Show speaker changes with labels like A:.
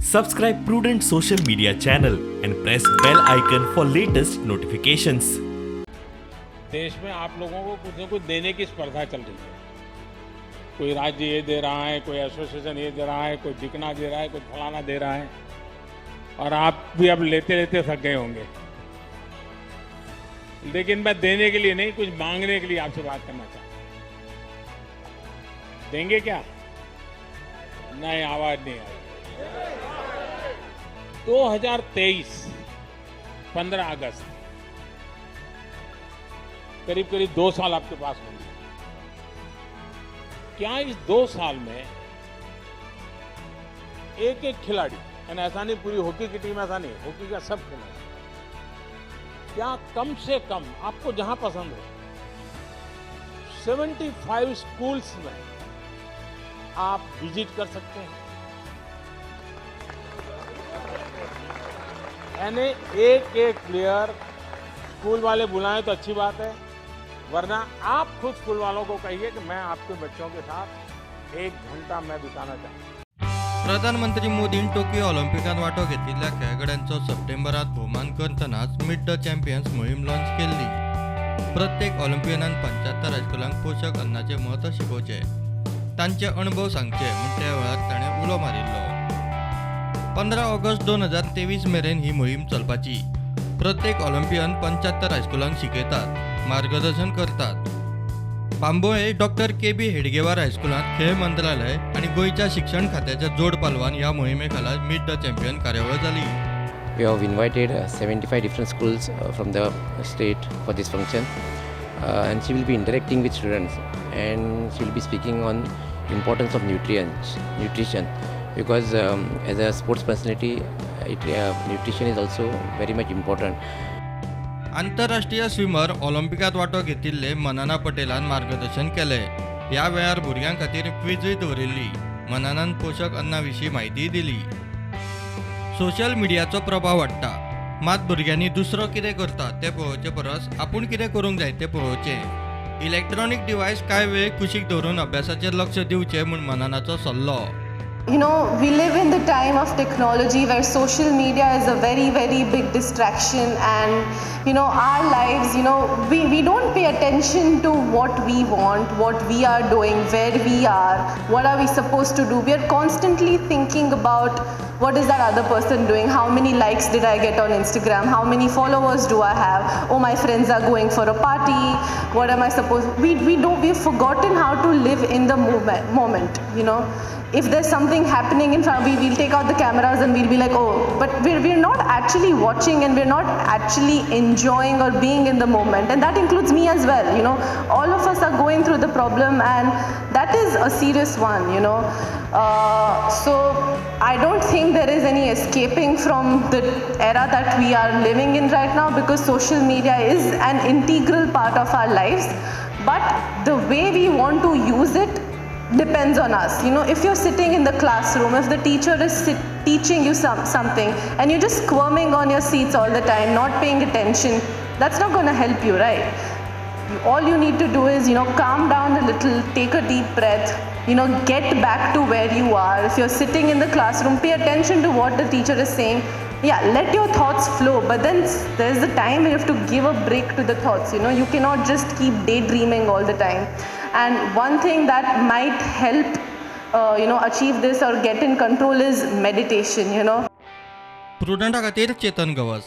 A: Subscribe Prudent social media channel and press bell icon for latest notifications.
B: देश में आप लोगों को कुछ न कुछ देने की स्पर्धा चल रही है। कोई राज्य ये दे रहा है, कोई एसोसिएशन ये दे रहा है, कोई जिकना दे रहा है, कोई फलाना दे रहा है, और आप भी अब लेते लेते थक गए होंगे। लेकिन मैं देने के लिए नहीं, कुछ मांगने के लिए आपसे बात करना चाहता हूं। देंगे क्या? नहीं, आवाज नहीं आई। 2023 15 अगस्त, करीब करीब 2 साल आपके पास होंगे। क्या इस 2 साल में एक एक खिलाड़ी, यानी ऐसा नहीं पूरी हॉकी की टीम, ऐसा नहीं, हॉकी का सब खिलाड़ी, क्या कम से कम आपको जहां पसंद हो 75 स्कूल्स में आप विजिट कर सकते हैं? यानी एक एक प्लेयर स्कूल वाले बुलाएं तो अच्छी बात है, वरना आप खुद स्कूल वालों को कहिए कि मैं आपके बच्चों के साथ 1 घंटा मैं बिताना चाहता हूं।
C: प्रधानमंत्री मोदीन टोकियो ऑलिम्पिकांत वांटो घेतिल्ल्या खेळगड्यांचो सप्टेंबरात भोवमान करतनाच मीट the champions मोहीम लॉन्च केल्ली. प्रत्येक ऑलिम्पियनान 75 हायस्कुलांक पोशक अन्नाचें म्हत्व शिकोवचें, तांचे अणभव सांगचे म्हूण त्या वेळार ताणें उलो मारिल्लो. 15 ऑगस्ट 2023 मेरेन ही मोहीम चलपाची. प्रत्येक ऑलिम्पियन 75 हायस्कुलांक शिकयतात, मार्गदर्शन करतात. बांबोळे डॉक्टर के बी हेडगेवार हायस्कुलांत खेळ मंत्रालय आनी गोंयच्या शिक्षण खात्याच्या जोड पालवान ह्या मोहिमे खाला मीट the champion कार्यावळ जाली.
D: We have invited 75 different schools from the state for this function, and she will be interacting with students, and she will be speaking on importance of nutrition, because as a sports personality, nutrition is also very much important.
C: आंतरराष्ट्रीय swimmer ऑलिम्पिकांत वांटो घेतिल्ले मनाना पटेलान मार्गदर्शन केलें. ह्या वेळार भुरग्यां खातीर क्विजूय दवरिल्ली. मनानान पोशक अन्ना विशीं म्हायतीय दिली. सोशल मिडियाचो प्रभाव वाडटा, मात भुरग्यांनी दुसरो कितें करता तें पळोवचे परस आपूण कितें करूंक जाय तें पळोवचें. इलेक्ट्रॉनीक डिवायस कांय वेळ कुशीक दवरून अभ्यासाचेर लक्ष दिवचें म्हूण मनानाचो सल्लो.
E: You know, we live in the time of technology where social media is a very, very big distraction, and you know, our lives, you know, we don't pay attention to what we want, what we are doing, where we are, what are we supposed to do. We are constantly thinking about what is that other person doing, how many likes did I get on Instagram, how many followers do I have, oh, my friends are going for a party, what am I supposed, we don't, we've forgotten how to live in the moment, you know. If there's something happening in front, we'll take out the cameras and we'll be like, oh, but we're not actually watching, and we're not actually enjoying or being in the moment. And that includes me as well, you know. All of us are going through the problem, and that is a serious one, you know. So I don't think there is any escaping from the era that we are living in right now, because social media is an integral part of our lives. But the way we want to use it depends on us. You know, if you're sitting in the classroom, if the teacher is teaching you something and you're just squirming on your seats all the time, not paying attention, that's not going to help you, right? All you need to do is, you know, calm down a little, take a deep breath, you know, get back to where you are. If you're sitting in the classroom, pay attention to what the teacher is saying. Yeah, let your thoughts flow, but then there's a time where you have to give a break to the thoughts. You know, you cannot just keep daydreaming all the time. And one thing that might help, you know, achieve this or get in control is meditation, you know.
C: प्रुडंटा खातीर चेतन गवस.